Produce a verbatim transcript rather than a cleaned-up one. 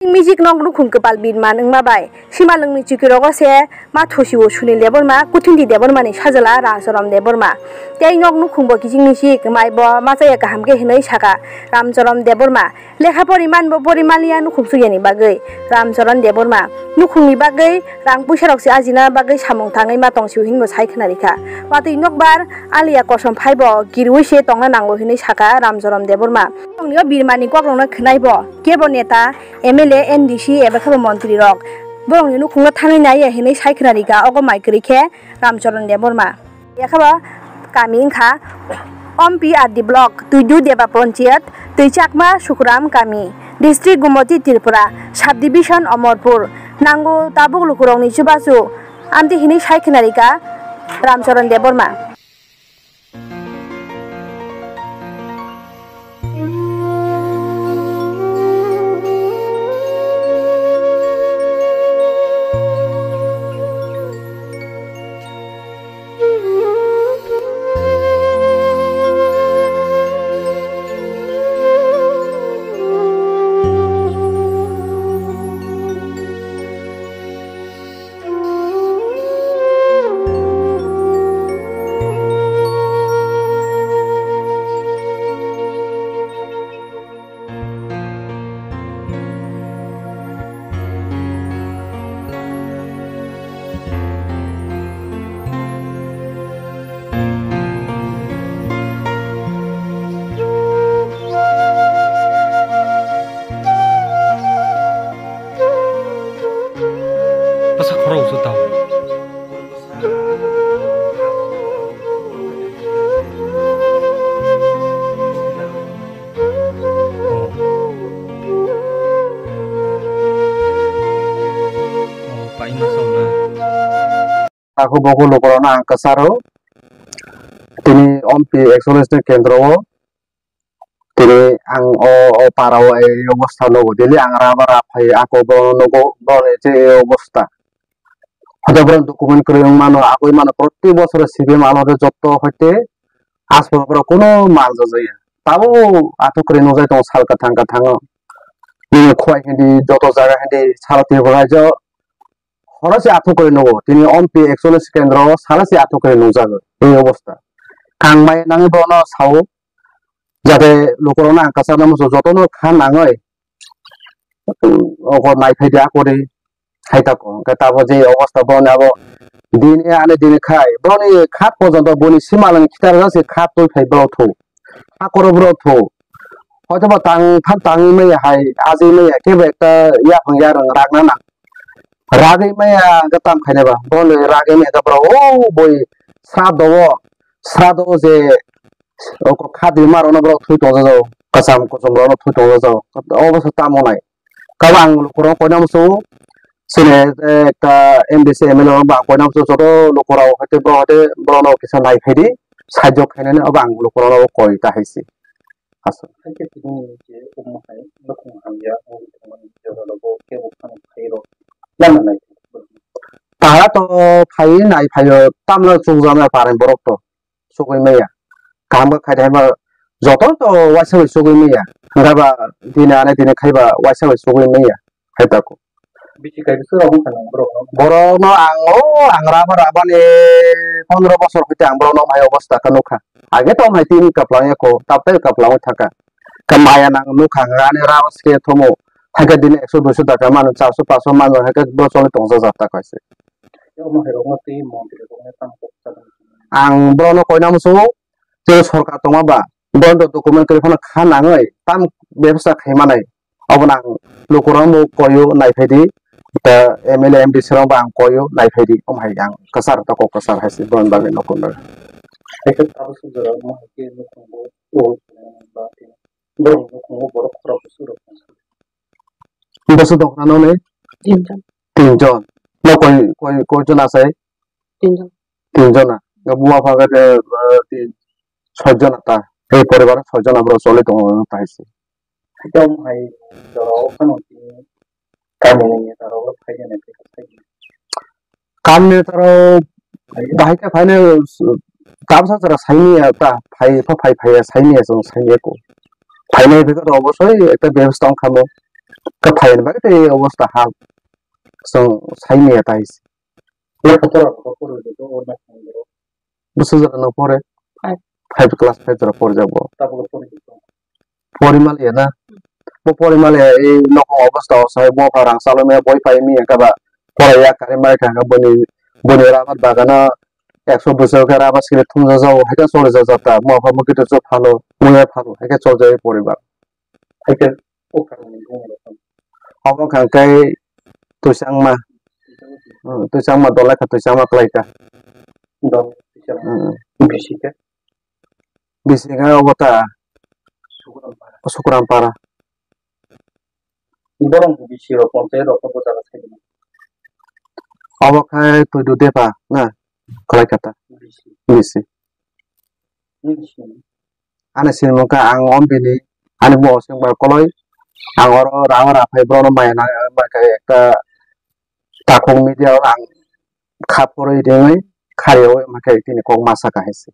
Mijik nok nukhung kwpal birman wngma bai Simalwngni chukirogo se ma thusio Sunil Debbarma, Kuthindi Debbarmani sajla Ramcharan Debbarma. Tei nok nukhungbo kiching michik maibo machaya kaham khe hwnwi sakha Ramcharan Debbarma. Lekha porimanbo porimanliya nukhung sukyani bagwi Ramcharan Debbarma. Nukhungni bagwi rang puisarok se ajina bagwi samung tangwi ma tongsio hinbo sai khna rikha. Watwi nokbar aliya kosom phaibo kirwi se tongna nango hinwi sakha Ramcharan Debbarma. Tongni o birmani kokrokno khwnaibo kebo neta, M L A, M D C eba khebo montri rok borokni nukhungno thangwi naiya hinwi sai khna rikha ogo mai kwrwi khe Ramcharan Debbarma. Yakhabo kami wngkha Ompi R D block, Tuidu Deba Panchayat, Tuichakma Sukuram kami, district Gumoti Tripura, subdivision Omorpur, nango tabuk lukurokni chubachu amtwi hinwi sai khna rikha Ramcharan Debbarma. Bwsa khorok se tao. Takhuk bukhuk lukurokno ang kwcharo. Tini Ompi Excellence ni kendro o tini ang o, o para o ei obostha nogo. Daily ang raba rab phai ako bono nogo, bono je ei obostha. Hote bono document kwrwi wng mano, agoi mano, proti bosoro C P M amode jotto hoite aswk borok kuno mal jajaya. Tabo athuk kwrwi nukjai tongo sal kwthang kwthango. Nini khwlai hindi joto jaga hindi sal twi bo hai jo. Horo se athuk kwrwi nugo. Tini Ompi Excellence kendro o sala se athuk kwrwi nukjago. Ei obostha. Kang maya nangwi bono sao. Jate lukurokno ang kwcharo muchung jotono kha nangwi. Oko naiphai di akori. Hai tako. Hwnkhe tabo je obostha boni abo dini ani dini khai. Boni khat porjonto boni simalwng khitar se khat twi phai borok thu. Akoro borok thu. Hoito ba tang phan tangwi maya hai ajwi maya kebo ekta yaphang yarwng ragna nang. Ragwi maya hwnkhe tam khainai ba. Boni ragwi maya hwnkhe borok o boi sra do o. Sra do o je oko khatwi marokno borok thwi tongjago. Kwcham kuchum rokno thwi tongjago. Obo se tamo nai. Kabo ang lukurok koina muchungo. Chini ekta M D C M L A rok ba koina muchungo joto lukurok hoite borok hoite borokno kisa nai phaidi. Sajok khainani obo ang lukurokno koi ta hai se. Aswk. Hakhe tini je omo hai nukhung hamya wngwi tongmani joralogo kebo phano phairok lama nai. Tara to phai nai phaio tamno chukjaknai parai borok to chugui maya. Kaham khe khai thai ma joto to waisa bai chugui maya. Hwnkhe ba tini ani tini khai ba waisa bai chugui maya. Hai tako. Bisi kai bwswk rok wngkha nang borokno? Borokno ang o ang raba rabani pondro bosor hoite ang borokno mai obostha khe nukha. Age to mai tin kaplang ya ko, tabtai kaplang thaka. Khe maya nang nukha ani raba ske thomo. Thaka dini ekso duiso taka mano, charso paso mano, hake bo choli tongsa jata kaise. Omo hai rokno tei montri rokno tamo kok chakang. Ang borokno koina muchungo, je sorkar tongma ba, borokno document kwrwi phano kha nangwi, tam bebsa khai manai. Obono ang lukurokno bo koio naiphai di, ta M L A M D C rokno bo ang koio naiphai di, omo hai ang kwchar tako kwchar hai se borokni bagwi nokol bagwi. Haikhe tabuk sujak rok omo hai khe nukhungo o ba tei borokni nukhungo borok khorok bwswk rok tongsa. Bwswk tongkha noni? Tinjon. Tinjon. No koi koi koi jon asai? Tinjon. Tinjon na. Buma pha khe, eh, tin, soi jon ta. Ei poribar soi jon abro choli tongo ta hai se. Tamo hai jora o phano tini kamini neta rok phai jani phai kha phai. Kamini neta rok bahai khe phainai, kabsa jora saini ya ta phai pha phai phai ya saini ya chwng saini ya ko. Phainai phai khe obosoi ekta bebostha wng kha mo. Kwthai ni bagwi tei obosta hal. Chwng sai maya tai. Lekha tora kho poro de to o na khang ro. Bwswk jora no pore? Five. Five class five jora pore jabo. Tabuk pore de to. Porimal ya na. Bo porimal ya, ei nokong obosta o sai bo pha rang salo me boi pai mi ya kaba. Pore ya kare mai thang boni, boni rabar bagana ekso bwswk khe rabar sile thum ja jao, hai khe chole ja jata. Mo pha mo kitu chuk phano, mo ya phano, hai khe chol jai porimal. Hai khe o kha ni bung ro. Obo kha khe twisangma. Hmm, twisangma dolai kha, twisangma kwlai kha. Dol, twisangma. Hmm. Bisi khe? Bisi khe obo ta. Sukuram para. Sukuram para. Borok bisi rok ponchayat rok bo jaga sai. Obo khe Tuidu Depa na kwlai kha ta. Bisi. Bisi. Bisi. Ani sinimung khe ang om bini, ani bo oseng bai koloi, ang oro rang ora phai borokno maya nang, maya khe ekta takhuk media o ang kha phurwi ringwi khariui maya khe tini kok ma saka hai se.